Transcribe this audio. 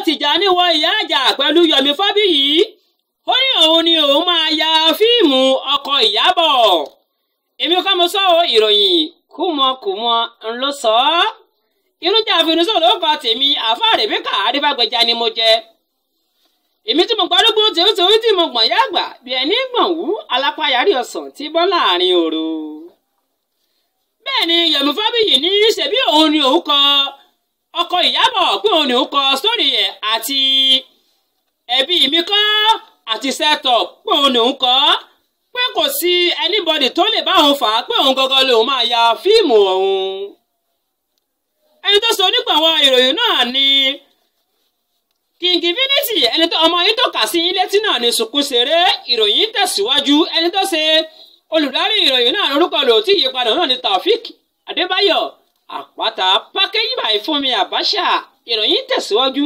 Tìjàní wọ ìyá àjà pẹ̀lú Yomi Fabiyi. Ó ní òun ni òun máa ya fíìmù ọkọ Ìyábọ̀. Èmi kọ́ mo sọ ìròyìn kúmọkùmọ ń ló sọ ọ́. Irújà àfinúsọ ló kọ tèmi, àfa Rèbékà Adébágbèjà ni mo jẹ. Èmi tí mo gbárùgbó tèwítèwí tí mo gbọ̀n yá àgbà bí ẹni gbọ̀n wú alápáyarí ọ̀sán tí bọ́ láàrin òru. Bẹ́ẹ̀ ni Yomi Fabiyi ní ṣebí òun ni òun kọ ọkọ Ìyábọ̀, pé òun ni òun kọ sórí ẹ̀ àti ẹbí mi kọ́ àti set up, pé òun ni òun kọ́, pé kò sí anybody tó lè bá òun fà á, pé òun gangan lòun máa ya fíìmù ọ̀hún. Ẹni tó sọ nípa àwọn ìròyìn náà ni King Infinity, ẹni tó ọmọ yín tó kà sí yín létí náà ni Sùkúnṣeré. Ìròyìn tẹ̀síwájú. Ẹni tó ṣe olùdarí ìròyìn náà lórúkọ lò tí ìyípadà náà ni Taofik Adébáyọ̀ Àpáta. Pákéjì báyìí fún mi Àbáṣà. Ìròyìn tẹ̀síwájú.